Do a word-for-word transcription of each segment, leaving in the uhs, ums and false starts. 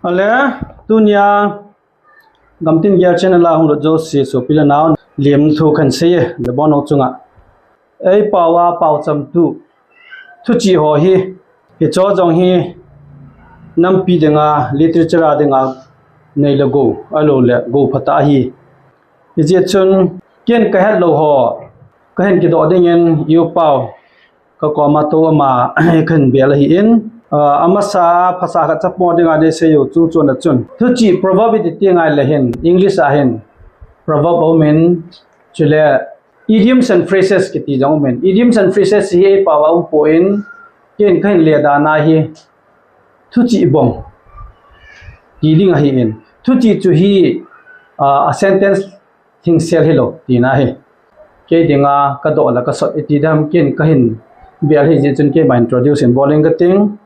Ale, tunia Gamtin Gear channel a hung lut jouse sopi le nao, lim thu khat sei e, nabon u chunga. Ei pao a pao cham tu, thuchih ho hi, hicho jong hi, nampi dinga, literature a dinga, nei le gou, ahilou le gou phatah ahi. Hijeh chun, ken kahet lou ho, kahin kidoh dingin, i u pao, ka koma tou ama, kahin bel ahin, ah, amasa, phasah khat chapo dinga deisah u chung chun a chun. Thuchih proverb iti ti ngai le hin, English a hin, proverb aumin, chule, idioms and phrases kiti jong aumin. Idioms and phrases hi ei pao a um poi, ken kahin le dan a hi, thuchih bong. Ti ding ahin. Thuchih chu hi, ah, a sentence thingsel hilou, tina ahi. Kei dinga kadoh le kasot iti dam ken kahin bel hijeh chun keima introduce in bol inge kating.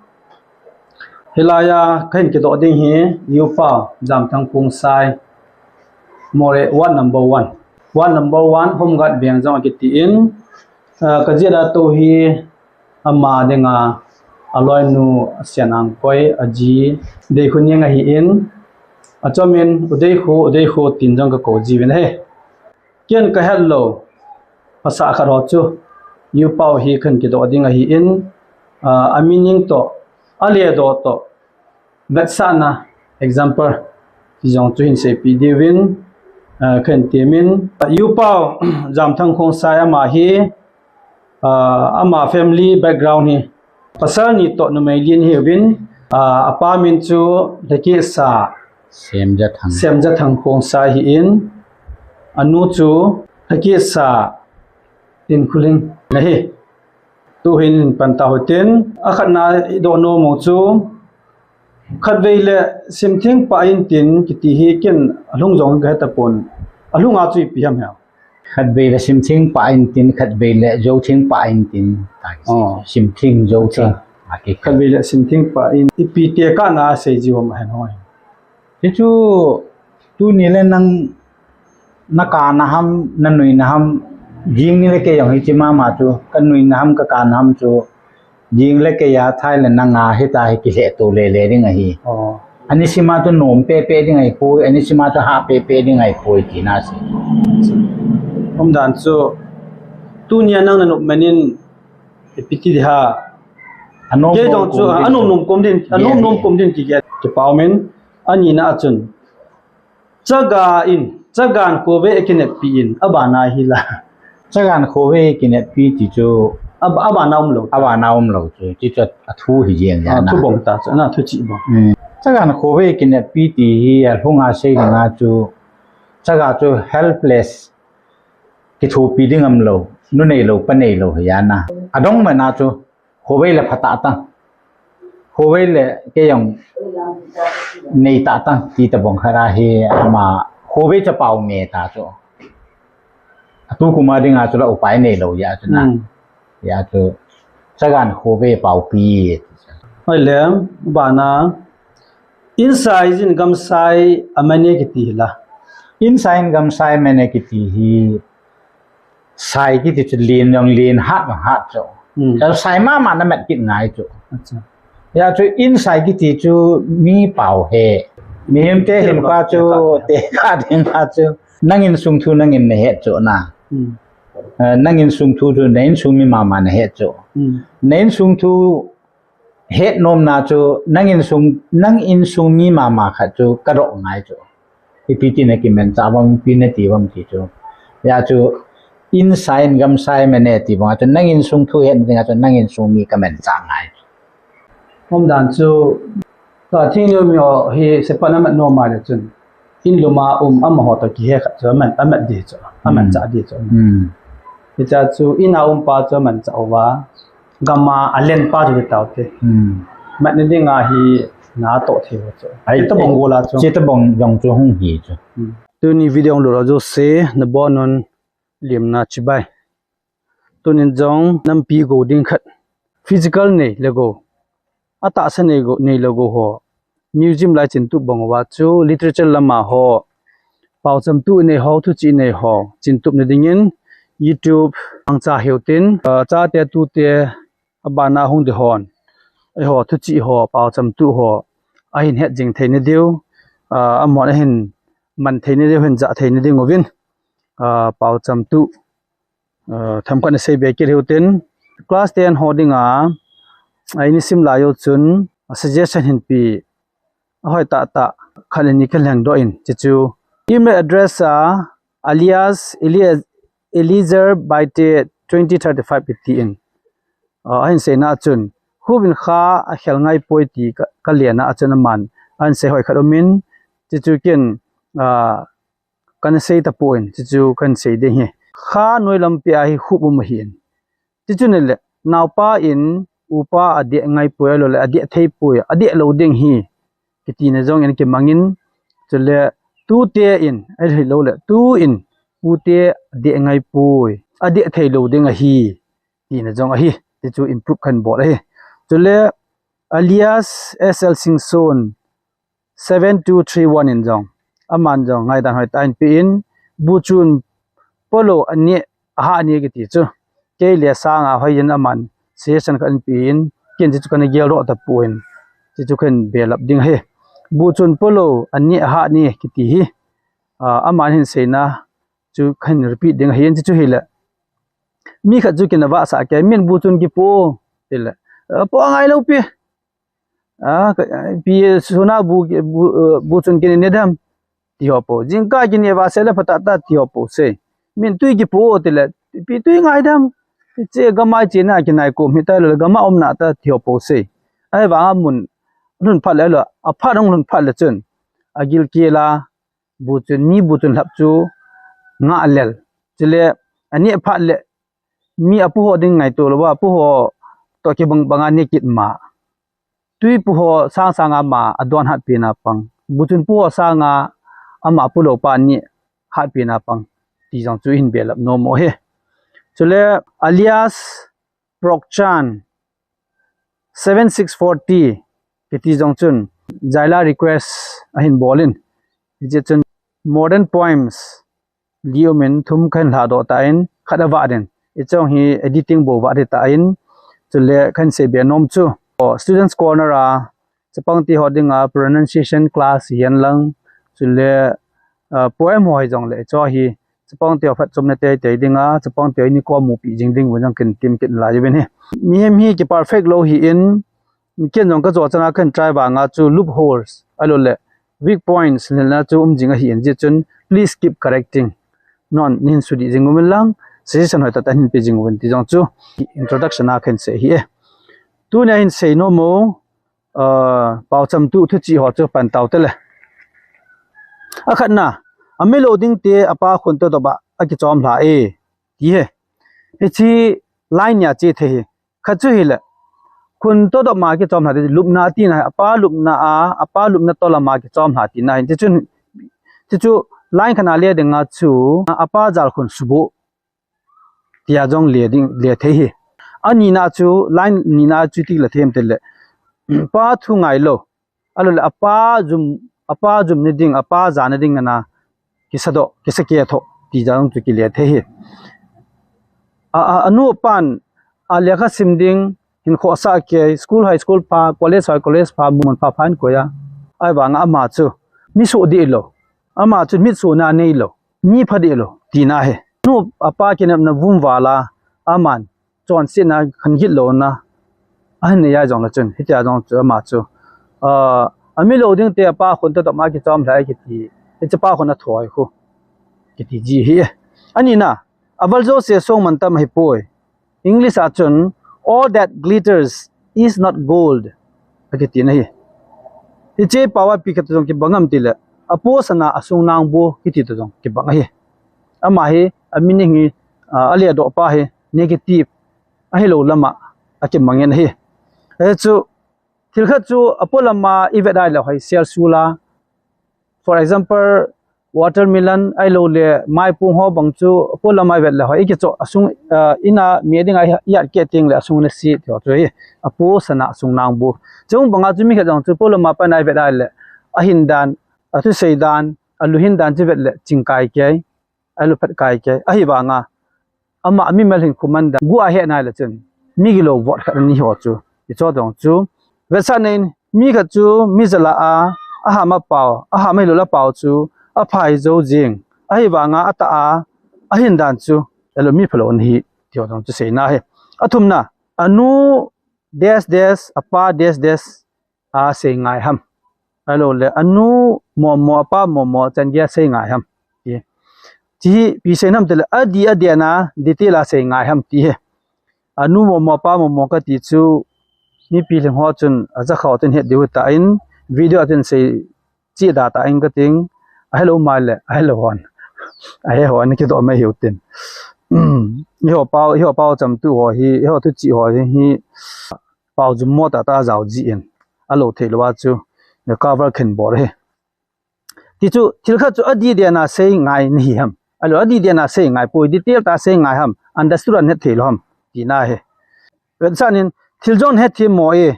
Hilai a kahin kidoh ding hi, i u pao, Jamthang Khongsai, Moreh, ward number one. Ward number one, Home Guard veng jong akiti in, ah, kajia da tou hi, ama dinga, aloinu, Sian Angkoi, aji, Deikhu Niang ahin, achomin, U Deikhu, U Deikhu, tin jong kakou jiuvin ahi. Ken kahet lou, phasah khat ho chu, i u pao hi kahin kidoh ding ahin, ah, a meaning toh, a ledoh toh, vetsahna, example, ti jong chu hin seipeh diuvin, ah, kahin temin, i u pao, Jamthang Khongsai ama hi, ah, ama family background hi, pasal ni toh numei li ahiuvin, ah, apa min chu Lhakesa Semjathang. Semjathang Khongsai ahin, anu chu Lhakesa Tinkholing ahi. Tuhin pan tau hitin, akhatna idoh nom u chu, khatvei le Simtheng pah in tin kiti hi ken alhung jong kahe tapon. Alhunga chu ipi ham hia? Khatvei le Simtheng pah in tin, khatvei le Joutheng pah in tin. Ta kiti. Oh. Simtheng, Joutheng. Acha. Aki. Khatvei le Simtheng pah in, ipi tekahna asei jiu ham ahin hoi. Hichu, tuni le nang nakana ham, nanuina ham, jing ni le kei jong hiche mama chu, kanuina ham, kakana ham chu, jing le kei a thai le nanga hita hi kilheh to lele ding ahi. Oh. Anisima chu nom pepe ding ahipoi, anisima chu hah pepe ding ahipoi tina asei. Umdan chu, tunia nang nanop man in, ipi ti ding ham. Anom nom kom ding. Kei jong chu, anom nom kom ding, anom nom kom ding ti kei. Kipah umin, anina a chun. Chaga in, Chagan khovei akineppi in, abana hi la. Chagan khovei kineppi ti chu. Ab-, abana umlou. Abana umlou chu, ti chu athu hi jeng jana. Ah, thu bong ta chu, ana thuchih bong. Hmm. Chagan khovei kineppi ti hi alhunga sei dinga chu, chaga chu helpless, kithopi ding umlou, nu neilou, pa neilou hi jana. Adong mana chu, khovei le phatah tang. Khovei le kei jong nei tah tang, ti tabang khat ahi ama khovei chapao me ta chu. Atu kuma dinga chu la upai neilou jeh chu na. Hmm. Jeh chu Chagan khovei paopi. Hoi le, bana, insai jin gamsai amane kiti la. Insai in gamsai amane kiti hi, sai kiti chu lin jong lin, hat jong hat chu. Hmm. Chu sai mama na mat kit ngai chu. Acha. Jeh chu insai kiti chu mi pao he. Mihem te hin pa chu, te ka ding pa chu. Nang insung thu nangin nahet chu na. Hmm. Eh, nang insung thu chu, na insung mi mama nahet chu. Hmm. Na insung thu het nomna chu, nang insung, nang insung mi mama khat chu, kadoh ngai chu. Ipi ti nakimanchah uvam, ipi nati uvam ti chu. Jeh chu, insai in gamsai amane ti banga chu, nang insung thu het dinga chu, nang insung mi kamanchah ngai chu. Umdan chu, ka thingnoimi ho hi sepan amat nom a le chun. In luma um amaho toh kihe khat chu amat, amat ding chu, amat Hmm. chah ding chu. Hmm. Hiche chu in a um pa chu amat chah uva, gam a alen pa chu tao te. Hmm. Mat ni dinga hi natoh thei u chu. Ai, hitabang gol a chu. Hitabang jong chu hung hi chu. Hmm. Tuni video hung lut jouse, nabon un lemna chibai. Tunin jong nampi gou ding khat. Physical nei le gou. Atahsa nei gou, nei le gou ho. Museum lai chintup bang uva chu literature lama ho. Paochamtu nei ho, thuchih nei ho. Chintup na dingin YouTube mangcha hiu tin, ah, chate tute abana hung ding hon. Eiho, thuchih ho, paochamtu ho. ahin het jing theina diu, ah, amahon ahin man theina diu, hin jah theina diuvin, ah, paocham tu, ah, themkhat ana seibe kit hiu tin, class ten ho dinga, ah, ini sim lai u chun, ah, suggestion hin pe, ahoi tahtah, khat le ni kalhengdoh in, chuchu. Email address a alias Elias, Eliezer Baite twenty thirty-five kiti in. Ah, ahin seina chun, hubin kha akhel ngaipoi ti ka, kalena a chun aman. Ahin sei hoi khat umin, chuchu ken, ah, kana sei tapon, chuchu kahin sei ding ahi. Kha noilampi a hi hup um ahin. Chuchu nile, naopa in, upa adeh ngaipoi, ahilouleh adeh theipoi, adeh lou ding ahi. Kitina jong in kimangin, chule, tute in, ahilouleh, tu in, pute adeh ngaipoi, adeh thei lou ding ahi. Tina jong ahi, chuchu improve kahin bol ahi. Chule, alias S L Singson, seven two three one in jong. Aman jong, ngaidan hoitah in pe in, buchun polou aneh, ahah aneh kiti chu. Kei le sanga hoiyin aman, suggestion khat ahin pe in, ken chuchu kana geldoh tapon. Chuchu kahin belap ding ahi. Buchun polou aneh, ahah aneh kiti hi. Ah, aman ahin seina, chu kahin repeat ding ahin, chuchu hile. Mi khat chu kina vahsah kei, min buchun kipo, tile. Ah, po angailou pi. Ah, ka, pi suna bu, bu, eh, buchun kine ne dem. Ti ho po. Jingkah kine vahse le phatah ta ti ho po sei. Min tui kipo tile. Pi tui ngai dem. Che gam'a chena kinai kom hita le gam'a umna ta ti ho po sei. Ahivanga mun lhun phat le lo. Aphat hung lhun phat le chun. Agilkel a buchun, mi buchun lhap chu ngah lel. Chule, aneh phat le, mi apu ho ding ngaito louva, apu ho toh kibang banga ne kit ma. Tui pu ho sang sanga ma, adon hatpina pang. Buchun pu ho sanga, ama pu lou pa ni hatpina pang. Ti jong chu hin belap nom u ahi. Chule, alias Prokchan, seven six four T, kiti jong chun, Zaila request ahin bolin. Hiche chun, modern poems, li umin thum kahin lhadoh tan, khat avah din. Hiche hi editing bou vah ding tan, chule kahin seibe nom chu. O, Students Corner a, chapang te ho dinga pronunciation class hihen lang, chule, ah, poem ho hijongle, hiche hi, chapang te ho phatchomna teitei dinga, chapang te ho ini kom mupi jing diuvin jong kahin tem kit lai uvin ahi. Mihem hi ki perfect lou ahin, ken jong kajo chana kahin try vanga chu loopholes, ahilouleh, weak points, lelna chu um jing ahin, hiche chun, please keep correcting. Nangho hin sudih jing uvin lang, suggestion hoitah tah hin pe jing uvin ti jong chu, introduction a kahin sei ahi e. Tunia hin sei nom u, ah, paocham tu thuchih ho chu pan tau tele. Akhatna, amilou ding te apa khun todop a akichom lha e, ti ahi. Hiche line nia che thei ahi. Khat chu hile, khun todop ma kichom lha ti, lupna tina ahi, apa lupna a, apa lupna tolam a kichom lha tina ahi. Chuchu, chuchu line khat na le dinga chu, apa jal khun suboh. Tia jong le ding, le thei ahi. Anina chu, line nina chu ipi ti le thei em tile. Pa thu ngailou. Ahilouleh apa jum, apa jumna ding, apa jana ding ana kisadoh, kisakeh thoh, ti jong chu kile thei ahi. A, a, anu apan, alekha sim ding, hin khohsah kei, school high school pha, college high college pha, mun pha pha in koi a. Ahivanga ama chu, mi soh dih lou. Ama chu mitsohna neilou. Mi pha dih lou, tina ahi. Nu apa kinepna vum val a, aman, chonsetna khan gitlouna, ahin nei a jongle chun, hitia jong chu ama chu, ah, amilou ding te apa khun todop ma kichom lha e kiti, hiche pa khun athoi khu, kiti ji ahi. Anina, aval jouse song mantam ahipoi. English a chun, "All that glitters is not gold," akiti na ahi. Hiche pao a ipi khat jong kibang ham tile, apo sana asung nangbu kiti toh jong kibang ahi. Ama hi, a meaning hi, ah, aledoh pa hi, negative, ahilou lama, akimangin ahi. Hichu, thil khat chu, apo lama ivet a ahile hoi, sel sula, for example, watermelon ahilouleh, maipung ho bang chu, apo lama ivet le hoi, ikichoh asung, ah, ina me dinga i-at keh tengle asung na se ti ho chu ahi, apo sana asung nangbu. Chung banga chu mi khat jong chu, apo lama pat a ivet a ahile, ahin dan, athusei dan, aluhin dan chu ivet le, chingkai kei, aluphat kai kei, ahivanga, ama mimal hin khuman dan, gu ahet nai le chun, migilou vot khat ani ho chu, hicho jong chu, vetsahna in, Mi khat chu mi jala a, aham a pao, aham ahilou le apao chu aphai jou jing. Ahivanga atah a, ahin dan chu, ahilou mi phalou ahi, tiho jong chu seina ahi. Athumna, anu dash dash, apa dash dash, asei ngai ham. Ahilou le, anu momo, apa momo, chan gei asei ngai ham. Ti. Ti hi, ipi sei nam tile, adi aden a, detail a sei ngai ham, ti hi. Anu momo, apa momo kati chu, mipi lhing ho chun, ajakha ho chun het diu tan, video a chun sei chida tan kating, ahilou mai le, ahilou hon. Ahe hon, kidoh mai hiu tin. Eiho pao, eiho pao chamtu ho hi, eiho thuchih ho hi, hi, pao jummo tah tah a jao jin, alou thei lou a chu, cover khen bol ahi. Ti chu, thil khat chu adi den a sei ngai nahi ham. Ahilou, adi den a sei ngai poi, detail tah a sei ngai ham. Understood a nahet thei lou ham. Tina ahi. Vetsahnan, thil jong nahet thei mo e.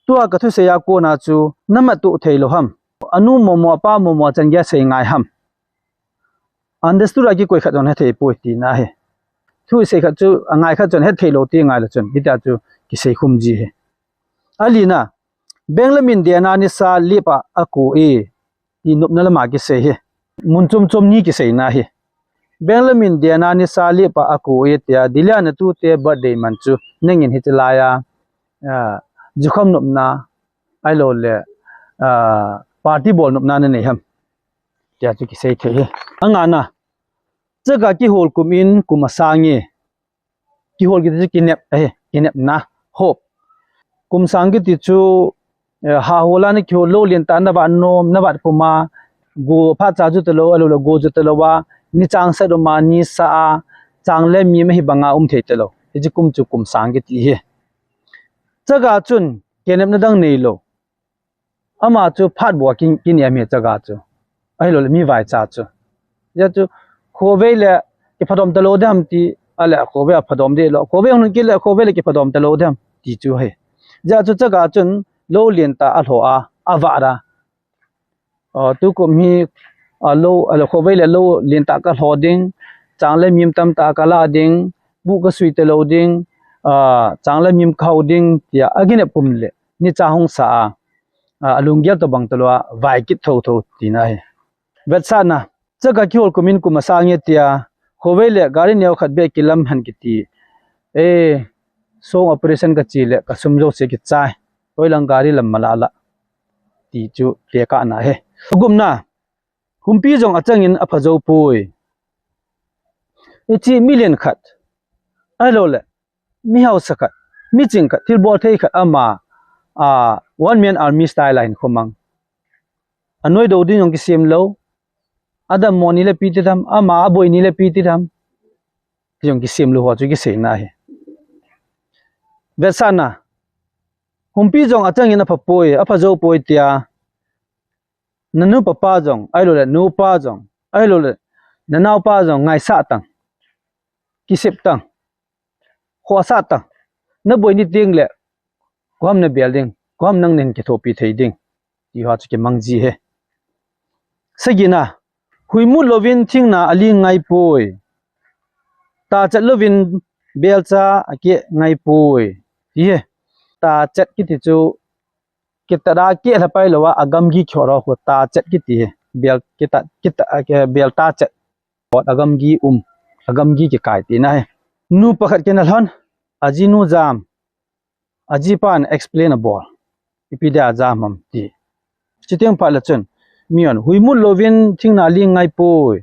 Tua kathusei a kona chu, namat tuh thei lou ham. Anu momo, apa momo, chan gei asei ngai ham. Understood a kikoi khat jong nahet thei poi, tina ahi. Thusei khat chu, angai khat chun het thei lou ti ngai le chun, hitia chu kisei khum ji ahi. Alina, Benjamin den a nisa lip a ako e, ti nopna lama kisei ahi. Mun chom chom ni kiseina ahi. Benjamin den a nisa lip a ako e tia, Dilia natute birthday man chu, nangin hiche laiya, ah, jukham nopna, ahilou le, ah, party bol nopna nanei ham. Tia chu kisei thei ahi. Angana, Chaga kihol kum in kum asang e. Kihol kiti chu kinep, eh, kinepna, hope. Kum sang kiti chu, eh, hahol a na kihol lou lentah a na vat nom, na vat kum a, go phat cha ju talou, ahilou le go ju talou a, ni chang sat um a, ni sa a, chang le mim ahi banga um thei talou. Hiche kum chu kum sang kiti ahi. Chaga chun, kinepna dang neilou. Ama chu phat bou a kin, kinem ahi chaga chu. Ahilou le mi vaicha chu. Hijeh chun khovei le kiphadom talou ding ham ti, ahile khovei a phadom ding lou. Khovei hung kile khovei le kiphadom talou ding ham ti chu ahi. Hijeh chun chaga chun lou lentah a alho a, avat a. Ah, tukum hi, ah, lou, ah, khovei le lou lentah kalho ding, chang le mim tamtah kala ding, buh kasui talou ding, ah, chang le mim kahou ding, tia akinep kum le, ni cha hung sa a, ah, alunggel tobang talou a, vai kit thotho tina ahi. Vetsahna, chaga kihol kum in kum asang e tia, khovei le gari neo khat beh kilam hen kiti. Eh, song operation kache le, kasum jouse kichai. Hoilang gari lam mala la. Ti chu tekahna ahi. Agupna, humpi jong achangin apha jou poi. Hiche mi len khat, ahilou le, mi hausa khat, mi ching khat, thilbol thei khat ama, ah, one man army style a hin khomang. Anoi dou ding jong kisem lou, adammo ni le ipi ti dam, ama aboi ni le ipi ti dam. Ti jong kisem lou ho chu kiseina ahi. Vetsahna, humpi jong achangin apha poi, apha jou poi tia, nanu papa jong, ahilou le, nupa jong, ahilou le, nanaopa jong, ngaisah tang, kisep tang, khohsah tang, naboi ni teng le, koiham nabel ding, koiham nangin kithopi thei ding, ti ho chu kimang ji ahi. Sagina, huimut louvin thingna aling ngai poi, tachat louvin belcha akeh ngai poi, ti ahi. Tachat kiti chu, kitat a keh lha pai lou a, agamgi kihot ho khu tachat kiti ahi. Bel kitat, kitat, ah, ke, bel tachat. Hot agamgi um, agamgi kikai tina ahi. Nu pakhat kinah lhon, ajinu jam, ajipan explain abol. Ipi dia jam ham ti. Chuteng phat le chun, mi hon, huimut louvin thingna ling ngai poi.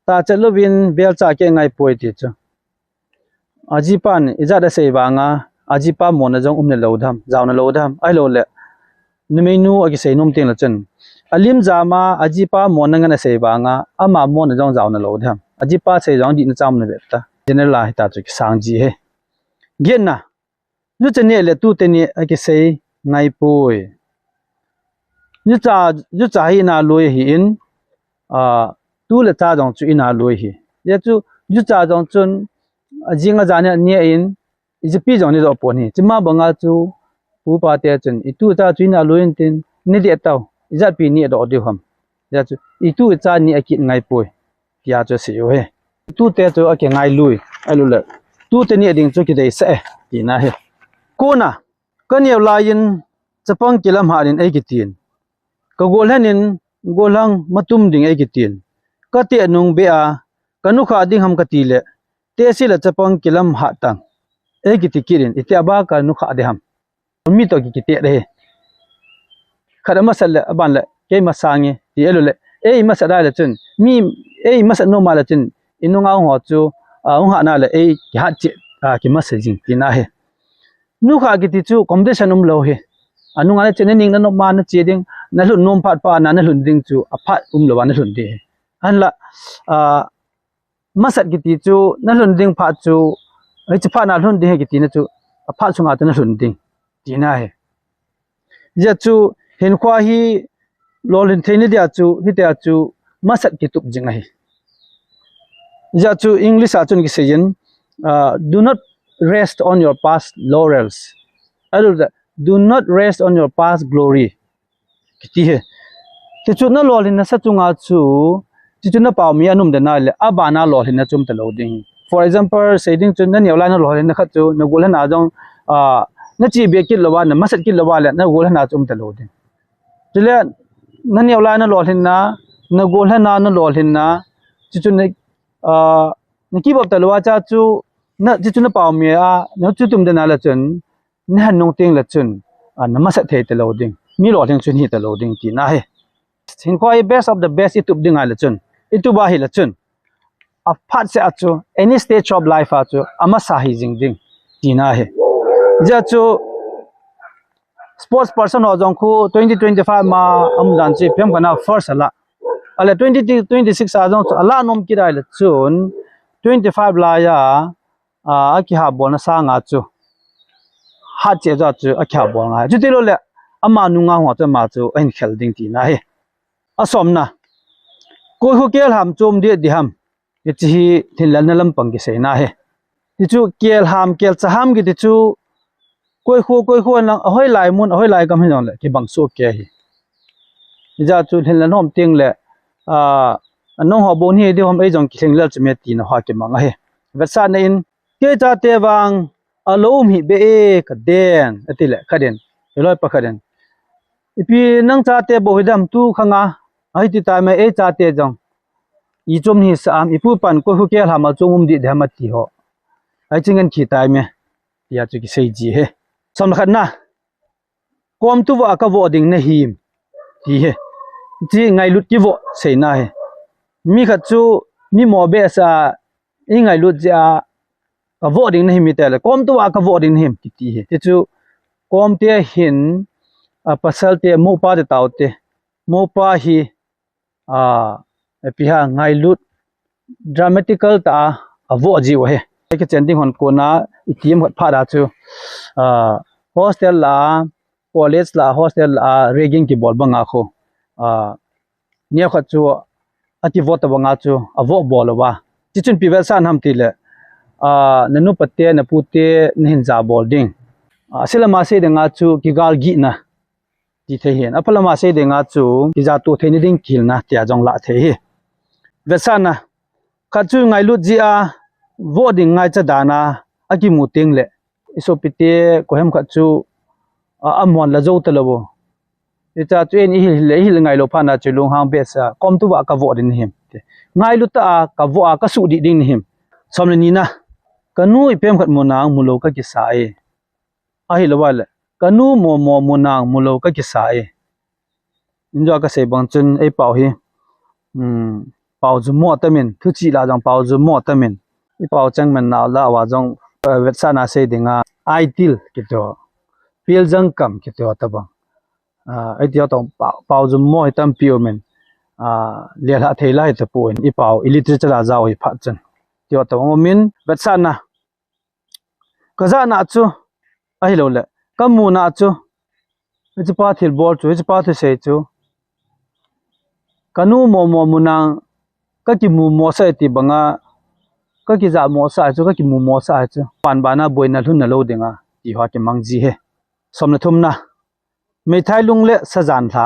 Tachat louvin belcha akeh ngai poi ti chu. Ajipan ijat asei vanga, ajipa mona jong umna lou dam, jaona lou dam, ahilou le. Numeinu akisei nom teng le chun. Alim jam a, ajipa mona ngen asei vanga, ama mona jong jaona lou dam. Ajipa sei jong dihna chang umna ve ta. General a hita chu kisang ji ahi. Getna, jucha neh le tute neh akisei ngai poi. Jucha, jucha hi ina lui ahin, ah, tu le cha jong chu ina lui ahi. Hijeh chun, jucha jong chun, ajing ajan neh in, ijapi jong nedoh pon ahi. Chuma banga chu, pu pa te chun, itu cha chu ina lui in tin, nedeh tau, ijatpi nedoh diu ham. Hijeh chun, itu cha neh akit ngai poi. Tia chu asei u ahi. Tute chu akingailu, ahilou le. Tute neh ding chu kideisah e, tina ahi. Kona, kaneo laiyin, chapang kilam hah in ei kitin. Ka golhen in golhang matum ding ei kitin. Ka teh nung be a, ka nukha ding ham ka ti le, tehse le chapang kilam hah tan. Ei kiti kit in, iti a ba ka nukha ding ham. Mi to ki kiti de. Khat a masat le, aban le, kei masang e, ti elu le. Ei masat a le chun, mi, ei masat nom a le chun, i nunga ho chu, a, hung hah na le, ei ki hat che, a, ki masat jing tina hi. Nukha kiti chu competition um lou hi. A nunga na che na ning na nom a na che ding, na lhun nom phat pa na, na lhun ding chu, a phat um lou a na lhun ding hi. Ahinla, a, masat kiti chu, na lhun ding phat chu, hiche phat na lhun ding hi kiti na chu, a phat sunga chu na lhun ding, tina hi. Hijeh chu, hinkho hi, lolhin theina dia chu, hitia chu, masat kitup jing ahi. Hijeh chu, English a chun kisei in, uh, "Do not rest on your past laurels." Alu le, "Do not rest on your past glory." Kiti hi. Ti chu na lolhin nasa chunga chu, ti chu na pau mi anum de na le, abana lolhin na chum ta lou ding. For example, sei ding chu na neo lai na lolhin na khat chu, na golhen a jong, a, na chi be kit lou a, na masat kit lou a le, na golhen a chum ta lou ding. Chule, na neo lai na lolhin na, na golhen a na lolhin na, ti chu na, a, na kibop ta lou a cha chu, na, ti chu na pau mi a, na chu tum de na le chun, na han nung teng le chun, a, na masat thei ta lou ding. Mi lolhin chun hi ta lou ding tina hi. Hinkho hi best of the best i tup ding a le chun. I tup a hi le chun. A phat se a chu, any stage of life a chu, a masa hi jing ding tina hi. Hijeh chu, sports person ho jong khu twenty twenty-five ma um dan chi pem kana first ala. Ale twenty twenty-six a jong chu, ala nom kit a le chun, twenty-five lai a, a, a kiha bolna sanga chu. Hat che ja chu a kiha bol ngai. Chuti lou le ama nunga ho chu ama chu a hin khel ding tina hi. A somna. Koi khu kel ham chom di di ham. Hiche hi lhinlelna lampang kisei na hi. Ti chu kel ham, kel cha ham kiti chu koi khu, koi khu lang a hoi lai mun, a hoi lai kam hi jong le kibang su ke hi. Hijeh chu lhinlel hom teng le, a, a nung ho bon hi di hom ei jong kilhinglel chu me tina ho kimang ahi. Vetsahna in, kei chate vang, a lou um hi be e ka den, ati le, khat in, i loi pa khat in. Ipi nang chate bou hi dam tu khanga, ahi ti tai me ei chate jong. I chom hi sa am, i pu pan koi khu kel ham a chom um di de ham ati ho. Ai chingen khi tai me, tia chu kisei ji hi. Som le khat na. Kom tu va ka vo ding na him. Ti hi. Ti ngailut kivo sei na hi. Mi khat chu mi mo be sa i ngailut jeh a ka vo ding na him mi te le. Kom tu va ka vo ding na him kiti hi. Ti chu kom te hin a pasal te mo pa te tau te. Mo pa hi a, ipi ha ngailut dramatical ta a, a vo ji u hi. Ki chen ding hon kona i ti em khat pha da chu. A, hostel la, college la, hostel la, ragging kibol banga khu. A, neo khat chu a kivo ta banga chu, a vo bol uva. Ti chun pi vetsahna ham ti le. A, na nu pa te, na pu te, na hin ja bol ding. A, sila ma sei dinga chu kigal gihna. Ti thei hin. A phalama sei dinga chu, kija tu thei ni ding kilna, tia jong la thei hi. Vetsahna, khat chu ngailut jeh a, vo ding ngaicha dan a, a kimu teng le. I sopi te, kohem khat chu, a, a mon la jo ta lou. I cha chu en i hil, hil, hil ngailou phat na chu lunghang be sa, kom tu va ka vo ding him. Ngailut ta a, ka vo a, ka su di ding him. Som le ni na, ka nu i pem khat mu nang, mu lou ka kisa e. Ahilou va le, ka nu mo mo mu nang mu lou ka kisa e. Injo ka sei bang chun ei pau hi, um, pau ju mo tamin, thu chi la jong pau ju mo tamin. I pau chang men na la wa jong, eh, vetsahna sei dinga, ai til kito, pil jang kam kito ta bang. Ah, ei tio tong pau, pau ju mo hi tampi umin. Ah, le la thei lai ta pu in, i pau, i literature la jao hi phat chun. Tio tong umin, vetsahna, ka jana chu, ahilou le, ka muna chu, hiche pa thilbol chu, hiche pa thusei chu, ka nu mo mo mu nang, ka kimu mo sa ti banga, ka kija mo sa chu, ka kimu mo sa chu, pan bana boina lhun na lou dinga, ti ho kimang ji hi. Som le thum na, meithai lung le sajan lha,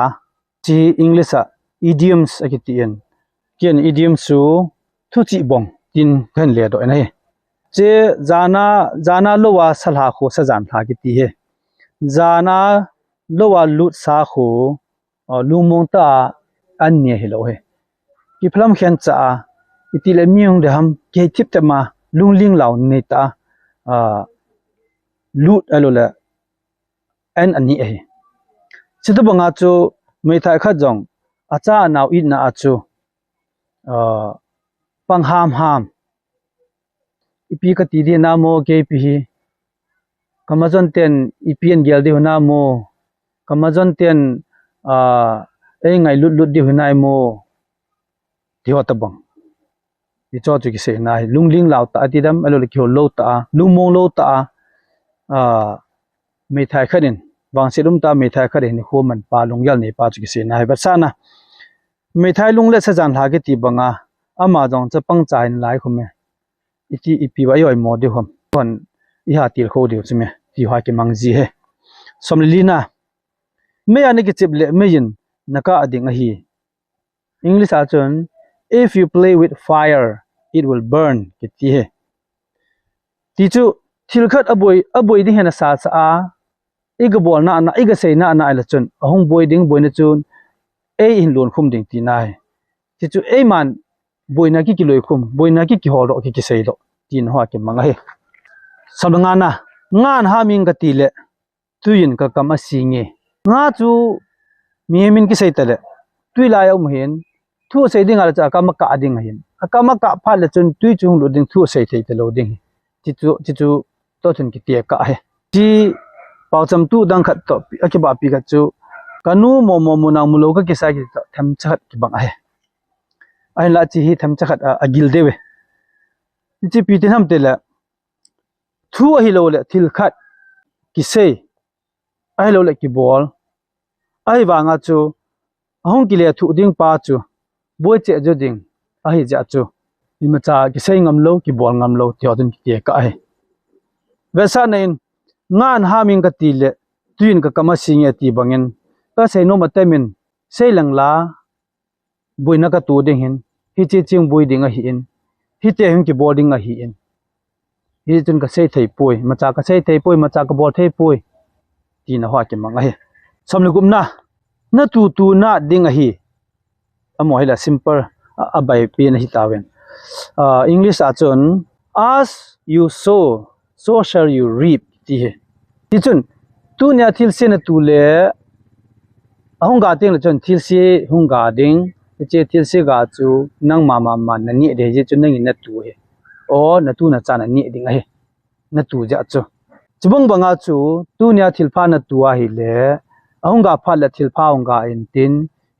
Chi English a idioms akiti in. Ken idiom chu thuchih bong tin kahin ledoh in ahi. Chi jana, jana lou a sa lha khu sajan lha kiti hi. Jana lou a lut sa khu, uh, lungmong tah a an ne hilou hi. Kiphalam khen cha a, iti le mi hung de ham, kei thip te ma, lungling lau nei ta, uh, lut a lo le, an ani ahi. Chita banga chu, meithai khat jong, acha anau itna a chu, uh, pang ham ham. Ipi kati di na mo kei pi hi. Kamajon ten ipi an gel di huna mo. Kamajon ten, ah, ei ngai lut lut di huna mo. Ti ho tabang. Hicho chu kisei na hi. Lungling lau ta ati dam, a lo le kihol lou ta, lungmong lou ta, ah, meithai khat in, vangset um ta meithai khat in, khu man pa, lunggel nei pa chu kisei na hi. Vetsahna. Meithai lunglesa jan lha kiti banga, ama jong chapang cha hin lai khu me. Iti ipi va i oimo diu ham. Kon i ha til kho diu chu me. Ti ho a kimang ji he. Som le li na. Mei a na kichep le mei in na kah ding ahi. English a chun, "If you play with fire, it will burn," kiti he. Ti chu, thil khat a boi, a boi ding hi na sa sa a, i ga bol na na, i ga sei na na a la chun, a hung boi ding, boina chun, ei hin lon khum ding ti na hi. Ti chu, ei man, boina ki kiloi khum, boina ki kihol doh, ki kisei doh, ti na ho a kimang ahi. Som le nga na, ngan ha ming kati le, tui in ka kam a si nge. Nga chu mihem in kisei ta le, tui lai a um hin, thu sei ding a le chu a kam a kah ding ahin. A kam a kah phat le chun tui chu hung lut ding thu sei thei ta lou ding hi. Ti chu, ti chu, to chun kiti a kah hi. Ti pau cham tu dang khat to, a kibah pi khat chu, ka nu mo mo mu nang mu lou ka kisai kiti to, themcha khat kibang ahi. Ahin la chi hi themcha khat a, a gil deu e. Ti chi pi ti nam te le, thu ahi lo le thil khat kisei, ahi lo le kibol, ahi vanga chu, a hung kile thu ding pa chu, boi che jo ding, ahi ja chu, imacha kisei ngam lou, kibol ngam lou, ti ho chun kiti a kah ahi. Vetsahna in, ngan ha ming kati le, tui in ka kam a si nge ti bangin, ka sei nom a temin, sei lang la, boina ka tu ding hin, hiche ching boi ding ahi in, hiti hin kibol ding ahi in. Hichun ka sei thei poi, imacha ka sei thei poi, imacha ka bol thei poi. Ti na ho a kimang ahi. Som le gup na, na tu tu na ding ahi. Amo hi la simple, a, a bai pi na hi ta ven. Ah, English a chun, "As you sow, so shall you reap," ti hi. Ti chun, tunia thilse na tu le, a hung ga teng le chun thilse hung ga ding, hiche thilse ga chu nangma ma ma na neh ding, hiche chu nangin na tu hi. O, na tu na chan a neh ding ahi. Na tu ja chu. Chubang banga chu, tunia thilpha na tu ahi le, a hung ga phat le thilpha hung ga in tin,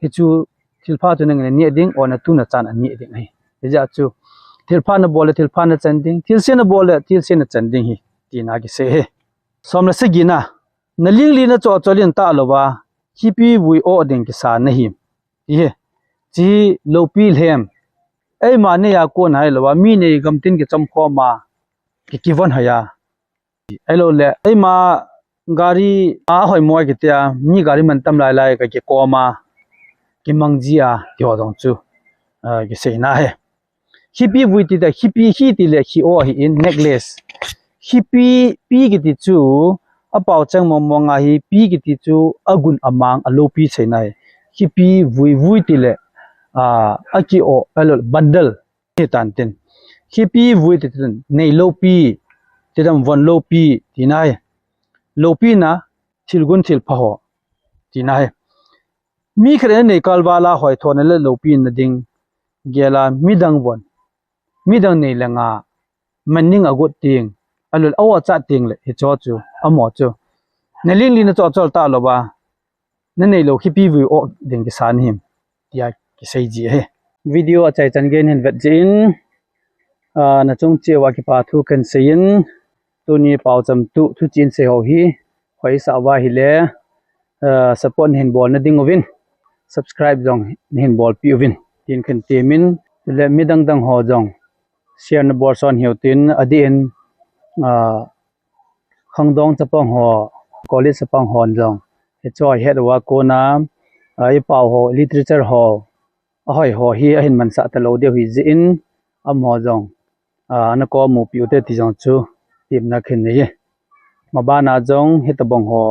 hichu thilpha chu nangin na neh ding, o na tu na chan a neh ding ahi. Hijeh a chu, thilpha na bol le thilpha na chan ding, thilse na bol le thilse na chan ding hi, ti na kisei hi. Som le sagi na, na ling li na choh choh lin ta lou va, hipi vui o ding kisa na hi, ti hi. Chi loupi lhem, eima nei a kon hai lou va, mi nei gam tin kichom khom a, ki kivon hai a. Ahilou le, eima gari a hoi mo kiti a, mi gari man tam lai lai ka kikom a, kimang ji a, ti ho jong chu, ah, kisei na hi. Hipi vui ti ta, hipi hi ti le, hi o hi in, necklace. Hipi, pi kiti chu, a pau chang mong mong a hi, pi kiti chu, a gun a mang, a loupi sei na hi. Hipi vui vui ti le, ah, a ki o, ahilou le, bundle. Hi tan tin. Hipi vui ti tin, nei loupi, ti dam von loupi, ti na hi. Loupi na, thil gun thil pha ho, ti na hi. Mi khat in nei kal val a hoi tho na le loupi na ding, gel a midang von, midang nei le nga, man ning a got ting, ahilou le, a o chat ting le, hicho chu, amo chu. Na ling li na choh choh ta lou va, na nei lou hipi vui o ding kisa na him, tia kisei ji ahi. Video a chai chan gei in hin vet jin, ah, na chung cheh uva kipa thu kan sei in, tuni pau cham tu thu chin sei ho hi, hoi sa uva hi le, ah, support na hin bol na ding uvin, subscribe jong na hin bol pi uvin, tin kan ti min, le midang dang ho jong, share na bol son hiu tin, a di in, ah, khangdong chapang ho, college chapang hon jong, hicho a het uva kona, ah, i pau ho, literature ho, a hoi ho hi a hin mansah ta lou diu hi jeh in, amaho jong, ah, na ko mu piu te ti jong chu, tepna khin nei e. Maban a jong, hitabang ho,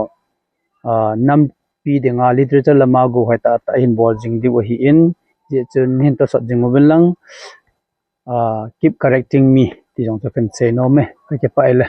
uh, nampi dinga literature lama go hoi tah tah hin bol jing diu ahi in, jeh chun hin tosot jing uvin lang, uh, keep correcting me ti jong chu kan sei nom e, ka kipah e le.